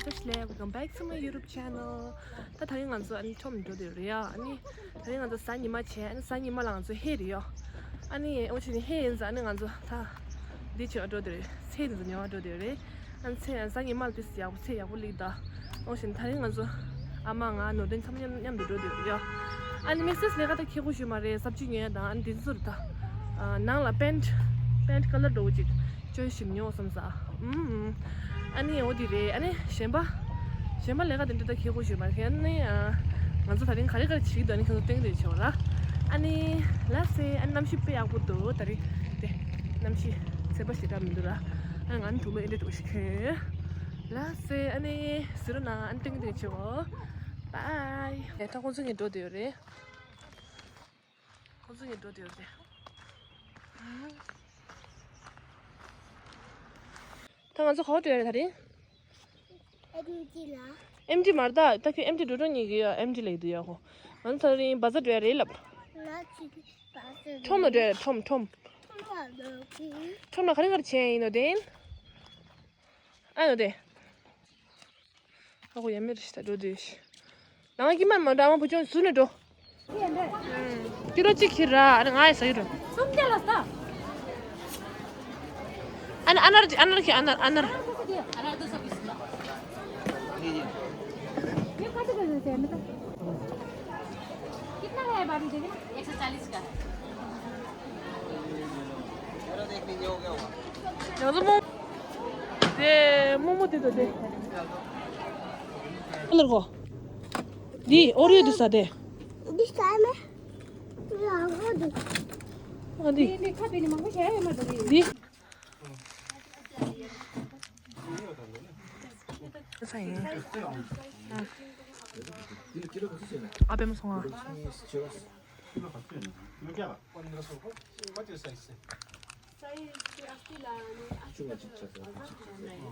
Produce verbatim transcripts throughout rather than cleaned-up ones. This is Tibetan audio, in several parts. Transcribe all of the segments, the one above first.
བཀྲ་ཤིས་བདེ་ལེགས། Welcome back to my YouTube channel. ད་ད་རིང་ང་ཚོ་ཨ་ནི་ཁྲོམ་འགྲོ་འདོད་རེད་ཡ། ཨ་ནི་ད་རིང་ང་ཚོ་གཟའ་ཉི་མ་བྱས། ཨ་ནི་གཟའ་ཉི་མ་ལ་ང་ཚོ་ཧེ་རེད་ཡ། ཨ་ནི་འོ་ཆེ་ནི་ཧེ་ཡིན་ཙང་ཨ་ནི་ང་ཚོ་ད་འདི་བྱེད་འགྲོ་འདོད་རེད། ཚལ་འདི་ཚོ་ཉོ་བ་འགྲོ་འདོད་རེད། ཨ་ནི་ཚལ་གཟའ་ཉི་མ་ལ་དེ་ཡག་པོ་ཚལ་ཡག་པོ་སླེབས་ད། འོ་ཆེ་ནི་ད་རིང་ང་ཚོ་ཨ་མ་ང་ནོར་ལྡན་ཚང་མ་མཉམ་མཉམ་དུ་འགྲོ་འདོད་རེད་ཡ། ཨ་ནི་མི་སེ་སི་ལས་ཀ་ད་ཁེ་པོ་ཞུ་མ་རེད། སབ་ཇི་ཉོ་ཡ་དང་ཨ་ནི་དེ་ཚོ་རེད་ད། ནང་ལ་པེན་ཊི་པེན་ཊི་ཀ་ལར་འདྲ་བོ་ཅིག་ཅོ་ཡི་ཞིམ་ཉོ་བསམ་ས། ཨུམ། ཨ་ནི་འོ་དེ་རེད། ཨ་ནི་གཞན་པ། གཞན་པ་ལས་ཀ་དེ་འདྲ་ད་ཁེ་པོ་ཞུ་མ་རེད། ཨ་ནི་ང་ཚོ་ད་རིང་ག་རེ་ག་རེ་བྱེད་ཀྱི་འདུག་ཨ་ནི་ཁྱེད་ཚོ་སྟོན་གྱི་རེད་ཆོག་ལ། ཨ་ནི་ལ་སེ། ཨ་ནི་གནམ་གཤིས་དཔེ་ཡག་པོ་འདུག་ད་རིང་དེ་གནམ་གཤིས་ཚད་པ་ཞེ་དྲག་མི་འདུག་ར། ཨ་ནི་ང་ནི་དུག་ལོག་ཨེ་འདྲ་འདྲ་བོ་ཞིག་གྱོན། ལ་སེ། ཨ་ནི་ཟེར་རོ་ན་ཨ་ནི་སྟོན་གྱི་རེད་ཆོག་བའི། ད་ཁོང་ཚོ་གཉིས་འགྲོ་བསྡད་ཡོད་རེད། ཁོང་ཚོ་གཉིས་འགྲོ་བསྡད་ཡོད་རེད། ད་ང་ཚོ་ག་པར་འགྲོ་ཡ་རེད་ད་རིང་། ཨེམ་ཊི་ལ། ཨེམ་ཊི་མ་རེད་ད། ད་ཁྱོད་ཨེམ་ཊི་འགྲོ་འགྲོ་གཉིས་ཀྱི་ཡ་ཨེམ་ཊི་ལ་ཡི་འདུག་ཡ། ཧོ། ང་ཚོ་ད་རིང་བ་ཛར་འགྲོ་ཡ་རེད་ལབ། ང་ཚོ་བ་ཛར། ཁྲོམ་ལ་འགྲོ་ཡ་རེད། ཁྲོམ་ཁྲོམ། ཁྲོམ་ལ་འགྲོ་གི། ཁྲོམ་ལ་ག་རེ་ག་རེ་བྱས་ཡིན་ནོ་དེ། ཨ་ནོ་དེ། ཨ་ཁུ་ཡ་མེད་རེད་ད་འགྲོ་དུས། ནང་ཁྱིམ་མ་མ་འདྲ་མ་བུ་ཆུང་ཟུར་ནས་འགྲོ། ཀི་ལོ་གཅིག་ཁྱེར་ར། ཨ་ནི་ང་ཡི་ཟ་ཡི་ར། སུམ་བརྒྱ་ལ་ཟ། ཨ་ནི་ཨ་ནར་ཨ་ནར་ཁྱེར། ཨ་ནར་ཨ་ནར། ये कति को देते हैं मतलब? कितना का है भाभी, देखे ना? एक सौ चालीस का है। ང་ཚོ་མོ། དེ་མོག་མོག་དེ་དང་དེ། ཨ་ལར་གོ། འདི་ཨོ་རིའོ་དེ་ཟ་དེ། འདི་ཟ་མེད། ཨ་འདི། འདི་ཁ་བེ་ནི་མང་པོ་ཞིག་ཡོད་མ་རེད། འདི། ཨ་པད་མ་སོང་ང་།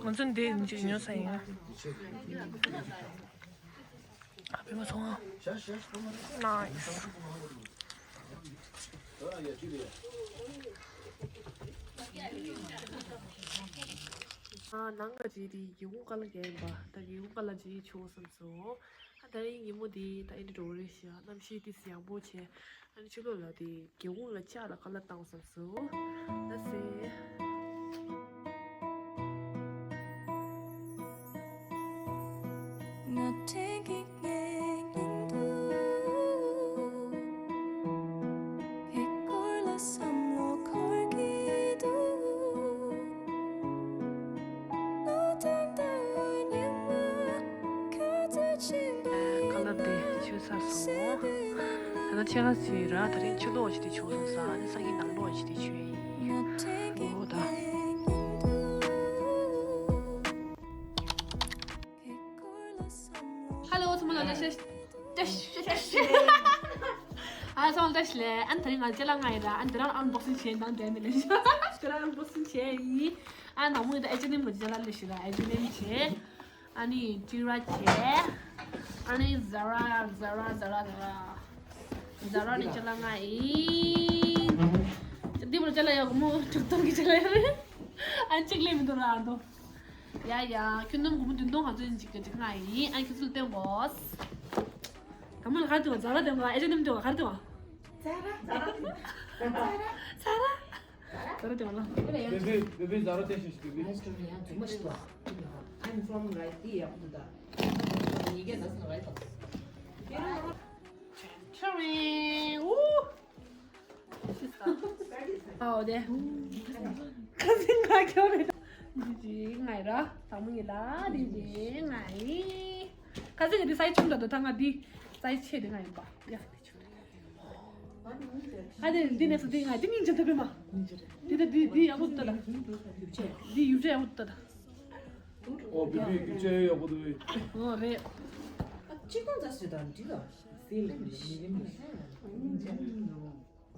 ང་ཚོ་འདི་ཉོ་ས་ཡིན། ཨ་པད་མ་སོང་ང་། ནའིས། ཨ་ནང་ག་ཅིག་དེ་སྒེའུ་ཁུང་ཁ་ལག་རྒྱག་ཡིན་པ། ད་སྒེའུ་ཁུང་ཁ་ལག་ཅིག་བྱུང་བསམ་སོང་། ཨ་ད་རིང་ཉིན་མོ་དེ་ད་ཨེ་འདྲ་འགྲོ་གི་རེད་ཤག་གནམ་གཤིས་དེ་ཡག་པོ་བྱས། ཨ་ནི་ཕྱི་ལོགས་ལ་དེ་སྒེའུ་ཁུང་ལ་ལྕགས་ལ་ཁ་ལག་བཏང་བསམ་སོང་། ད་སེ། ང་དྲན་གི་ངའི་སྙིང་དུ། ཁྱེད་སྐོར་ལ་བསམ་བློ་འཁོར་གྱི་འདུག་ལོ་ལྟར་ལྟར་ཉི་མ་ཁ་ཚ་ཆེན་པོ་ཡིན་ན། ཁ་ལག་དེ་མཆོད་ཚར་སོང་། ད་ལྟ་ཕྱེད་ཀ་ཙམ་ཡིན་ར། ད་རིང་ཕྱི་ལོགས་ཅིག་དེ་མཆོད་སོང་ས། ཨ་ནི་སང་ཉིན་ནང་ལོགས་ཅིག་དེ་མཆོད་ཡིན། འོ་ད། ཧ་ལོ། ཚང་མ་ལ་བཀྲ་ཤིས་བདེ་ལེགས། ཨ་ཚང་མ་ལ་བཀྲ་ཤིས་བདེ་ལེགས། ཨ་ནི་ད་རིང་ང་ཅ་ལག་ལྔ་ཡིན་ར། ཨ་ནི་དེ་རང་ཨན་བོག་སིང་བྱས། ནང་དེ་མི་ལེན། དེ་རང་ཨན་བོག་སིང་བྱས་ཡིན། ཨ་ནང་མོ་ཡིན་ད་ཨེ་ཆི་ཨེན་ཨེམ་གི་ཅ་ལག་ལས་ཞུ་ར། ཨེ་ཆི་ཨེན་ཨེམ་བྱས། ཨ་ནི་ཊི་ར་བྱས། ཨ་ནི་ཛ་ར་ཛ་ར་ཛ་ར་ཛ་ར་ཛ་ར་ནས་ཅ་ལག་ལྔ་ཡིན། འདི་མོ་ཅ་ལག་ཡག་མོ་དྲུག་སྟོང་གི་ཅ་ལག་ཡག་རེད། ཨ་ནི་གཅིག་ལས་མི་འདུག་ར་ཨ་འདུག་ཡ་ཡ། ཁྱོན་བསྡོམས་སྒོར་མོ་བདུན་སྟོང་ག་ཚོད་ཡིན་ཅིག་གི་ཅིག་ང་ཡིན། ཨ་ཁྱོད་ཚོ་ལ་སྟོན་དགོས། དང་པོ་ལ་ག་རེ་སྟོན་དགོས། ཛ་ར་སྟོན་དགོས། ཨེ་ཆི་ཨེན་ཨེམ་སྟོན་དགོས། ག་རེ་སྟོན་དགོས། ཛ་ར། ཛ་ར། ཛ་ར། ཛ་ར་སྟོན་དགོས་ལ། བེ་བེ་བེ་བེ་ཛ་ར་སྟོན་ཤིག་བེ་བེ། I'm from right there. ཁྱོད་རེད། ཨོ། ཨོ་དེ། ཁ་སང་ང་ཁྱོད་རེད། འདི་ཅི་ང་ར། དང་མོ་ཡིན་ལ་འདི་ཅི་ང་ཡིན། ཁ་སང་གི་འདི་སའི་ཆུང་དྲགས་འདུག་ད་ང་འདི་སའི་ཆེ་འདི་ང་ཡིན་པ། ཡ། ཨ་དེ་འདི་ནས་སུ་འདི་ང་འདི་སྙིང་རྗེ་ཐུབ་པས་མ། འདི་ད་འདི་འདི་ཡག་པོ་འདུག་ད། འདི་ཡུ་ཇེ་ཡག་པོ་འདུག་ད། ཨོ་བི་བི་གི་ཅེ་ཡག་པོ་འདུག་ཨོ་རེད། ཨ་གཅིག་སྟོང་ཙམ་ཟེར་དང་འགྲིག་ག་སེལ་ལེ་མི་རིམ་ལེ།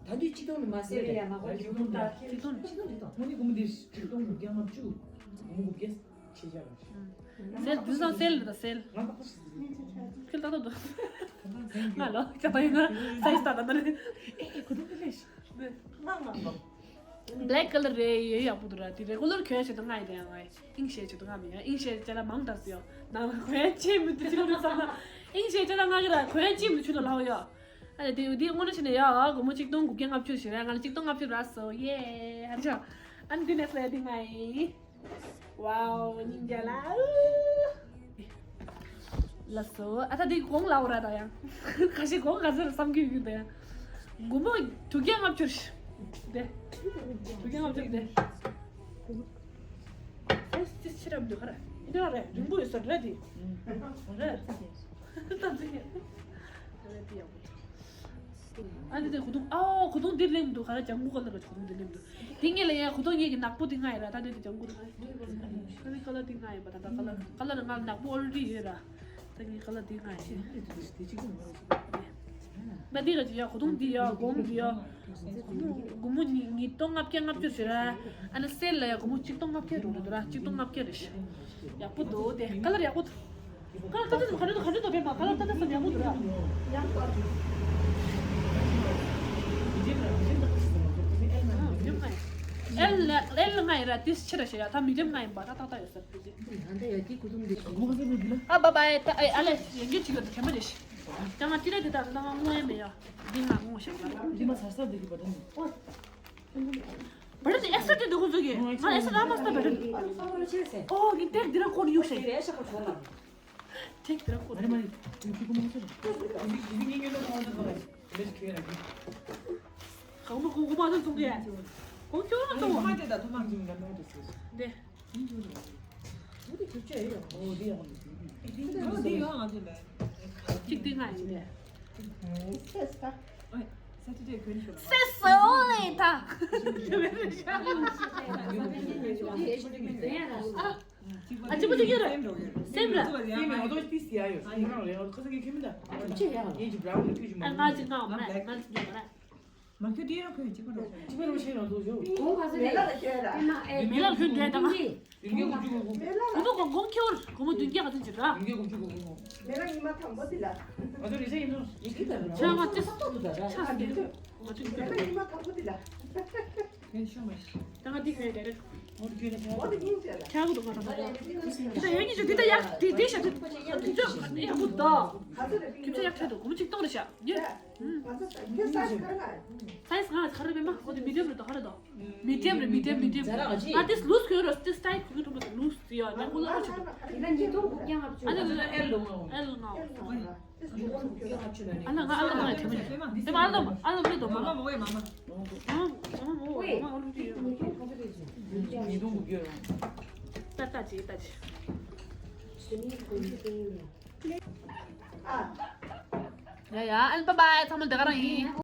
ད་དུས་གཅིག་སྟོང་ནི་མ་ཟེར་རེད། ཡ་ང་གོ་གཅིག་སྟོང་ད། གཅིག་སྟོང་གཅིག་སྟོང་རེད་ད། ཁོ་ནི་སྒོར་མོ་འདི་གཅིག་སྟོང་དགུ་བརྒྱ་ལྔ་བཅུ། སྒོར་མོ་དགུ་བརྒྱ་ཆེ་ཆེ་རེད། སེལ་དུས་སང་སེལ་རེད་ད་སེལ། ཁྱོད་ལྟ་ཏོ་འདུག་ང་ལོ་ཅག་པ་ཡིན་ན་སའི་སྟ་ད་ད་རེད། ཨེ་ཨེ་གོ་ཏོ་ལེ་ཤི། ང་ང་ལོ། Black color རེད། ཡོད། ཡག་པོ་འདུག་ར། དེ་regular གོན་བྱེད་དུ་ང་ཡི་དེ་ཡང་ང་ཨིང་ཤེས་བྱེད་དུ་ང་མི་ཡང་ཨིང་ཤེས་བྱེད་ལ་མང་དྲགས་སུ་ཡོད། ནང་ལ་གོན་ཅི་མི་འདུག་ཅི་ལ་འདུག་བསམ་ན་ཨིང་ཤེས་བྱེད་ལ་ང་གི་ར་གོན་ཅི་མི་འདུག་ཆུ་ལ་ལྷག་ཡོད། ཨ་ནི་དེ་དེ་དངོས་གནས་བྱས་ནས་ཡ་སྒོར་མོ་གཅིག་སྟོང་དགུ་བརྒྱ་ལྔ་བཅུ་ཞིག་ར། ང་ལ་གཅིག་སྟོང་ལྔ་བཅུ་རག་སོང་། ཡེ། ཧ་ཅང་། ཨ་ནི་དེ་next ལ་དེ་ང་ཡིན། Wow, ཉིན་རྒྱལ་ལ། ལགས་སོ། ཨ་ད་འདི་གོང་ལ་འོ་ར་ད་ཡང་། ཁ་ཤས་གོང་ག་ཚོད་བསམ་གྱི་ཡོད་ད་ཡང་། སྒོར་མོ་དྲུག་བརྒྱ་ལྔ་བཅུ་རེད། དེ་དྲུག་བརྒྱ་ལྔ་བཅུ་དེ། ཨེ་ཅི་ཕྱི་རབས་འདི་ག་ར་ཡིན་ན་རེད། རིང་པོ་ཡོད་ས་རེད་དེ། རེད། ད་འདི་ཡ་རེད་དེ་ཡག་པོ། ཨ་ནི་དེ་གོས་ཐུང་། ཨའོ། གོས་ཐུང་འདི་ལེན་འདུག་ག་ར། ལྗང་གུ་ཀ་ལར་གྱི་གོས་ཐུང་འདི་ལེན་འདུག་དེ་ངས་ལ་ཡ་གོས་ཐུང་ངས་ཀྱི་ནག་པོ་དེ་ང་ཡི་ར། ད་དེ་དེ་ལྗང་གུ་དེ་ང་ཡི། ཨ་ནི་ཀ་ལར་དེ་ང་ཡིན་པ། ད་ད་ཀ་ལར་ཀ་ལར་ང་ནག་པོ་already ཡོད་ར། ད་ངས་ཀ་ལར་དེ་ང་ཡི། ད་དེ་ག་ཅི་ཡ། གོས་ཐུང་འདི་ཡ། སྒོར་མོ་འདི་ཡ། སྒོར་མོ་ཉིས་ཉིས་སྟོང་ལྔ་བརྒྱ་ལྔ་བཅུ་ཟེར་ར། ཨ་ནི་སེལ་ལ་ཡ་སྒོར་མོ་གཅིག་སྟོང་ལྔ་བརྒྱ་འགྲོ་འདུག་ར། གཅིག་སྟོང་ལྔ་བརྒྱ་རེད་ཤག་ཡག་པོ་འདུག་དེ་ཀ་ལར་ཡག་པོ་འདུག་ཀ་ལར་ཏག་ཏག་ག་འདྲ་འདུག་ག་འདྲ་འདུག་བེམ་པ། ཀ་ལར་ཏག་ཏག་ཙམ་ཡག་པོ་འདུག་ར། ཡག་པོ་འདུག་མེ་ཌི་ཡམ་ལ་ཡ་ར། ཏིས་ཕྱི་ར་ཤེ་ཡ། ད་མེ་ཌི་ཡམ་ལ་ཡ་ཡིན་པ། ད་ཏག་ཏག་ཡོད་ས་རེད། ཨ་ད་ཡ་དེ་གོས་ཐུང་འདི། ཨ་བ་བའི། ད་ཨ་ལེ་ཡང་གི་ཅིག་ཡོད། དེ་མ་རེད་ཤག་ད་ང་ཅི་རེད་དེ། ད་ང་ངོ་ཡ་མེད་ཡ། འདི་ང་ངོ་ཤག་ལ། འདི་མ་ཚར་ས་འདི་གི་བ་དང་། བ་དང་ཨེ་སི་ཊི་དེ་འདི་ཁོ་ཚོ་གི། ང་ཨེ་སི་ཊི་ར་མ་སྟ་བ་དང་། ཨོ་ཡིན། དེ་འདི་ར་ཁོ་ནི་ཡོད་ཤག་ཐེག་དེ་ར་ཁོ་རེ་མ་རེད། དེ་ཁོ་མ་ཚོ་རེད། གང་མ་གོ་གོ་མ་ཚོ་ཚོང་གི། གོང་ཁྱོད་རང་ཚོང་། དེ། གཅིག་དེ་ང་ཡིན་ནས། སེ་སོ་ལེ་ད། ཨ་ཅི་པོ་ཅིག་ཡོད་རེད། སེམས་རེད། ཨ་ང་ཅིག་ང་མ་རེད། ང་ཅིག་ཡོད་མ་རེད། མ་ཁྱོད་དེ་ཡང་ཁོས་གཅིག་པ་རོ་ཤ། གཅིག་པ་རོ་ཤ་ཡང་དུ་ཞོ། གོང་ག་ཚོད་རེད། དེ་ན་ཨེ། མེ་ལ་ཁྱོད་འདྲ་དང་། ཡིན་གྱི་གོ་གཅིག་གོ་གོ། གོ་གོ་གོང་ཁྱོད་གོ་མོ་བདུན་བརྒྱ་ག་ཚོད་ཅིག་ར། ཡིན་གྱི་གོ་གཅིག་གོ་གོ། མེ་ལ་ཉི་མ་དང་པོ་དེ་ལ། ང་ཚོ་རེ་ཆ་ཡིན་ནོ། ཡིན་གྱི་ད་ར། ཆ་ང་ཅི་ས་ཏོ་དུ་ད་ར། ཆ་ས་གི་ང་ཅི་མེ་ལ་ཉི་མ་དང་པོ་དེ་ལ། ད་ང་འདི་ག་རེ་རེད། འོ་དེ་ཡིན་ཟེར་ལ། ཁྱག་གུ་དུ་ང་ད་ད་ད། ད་ཡོད་ཉིད་ཅུ་འདི་ད་ཡག་དེ་དེ་ཤ་དེ། ཁྱོད་ཚོ་ཡག་པོ་ད། ཁྱོད་ཚོ་ཡག་ཁྱད་དུ་གོ་མོ་གཅིག་གཏོང་རེ་ཤ་ཉེ། ང་ཚོ་ད་ཁྱོད་ས་ཡི་ག་རེ་ལ། ས་ཡི་ང་ཚ་རེ་བེ་མ། འོ་དེ་མི་ཌི་ཡམ་རེད་དོ། ཧ་རེ་དོ། མི་ཌི་ཡམ་རེད། མི་ཌི་ཡམ་མི་ཌི་ཡམ། ང་དེ་ལུས་གོས་རོ་དེ་སི་ཊའིལ་གོས་གི་ཐོག་མ་ལུས་ཡ་ཉེ་གོ་ལ་ཆུ་དོ། ཡིན་ན་ཉིས་སྟོང་དགུ་བརྒྱ་ལྔ་བཅུ། ཨ་ལ་ལ་ཨེལ་ལོ་ང་ཨེལ་ལོ་ང་ཨ་ལ་ང་ཨ་ལ་ང་ཐེ་མ་ཉེ། དེ་མ་ཨ་ལ་ཨ་ལ་མི་རེད་དོ། མ་མ་མ་ཨོ་ཡ་མ་མ། ཨ་མ་མ་ཨོ་ཡ་མ་ཨོ་ལུ་ཏི་ཡོ། ཉིས་སྟོང་དགུ་བརྒྱ་ཡོད། ད་ལྟ་ཅི་ད་ཅི། ཡ་ཡ་ཨན་པ་པ་ཚང་མ་འདི་ག་རང་ཡིན།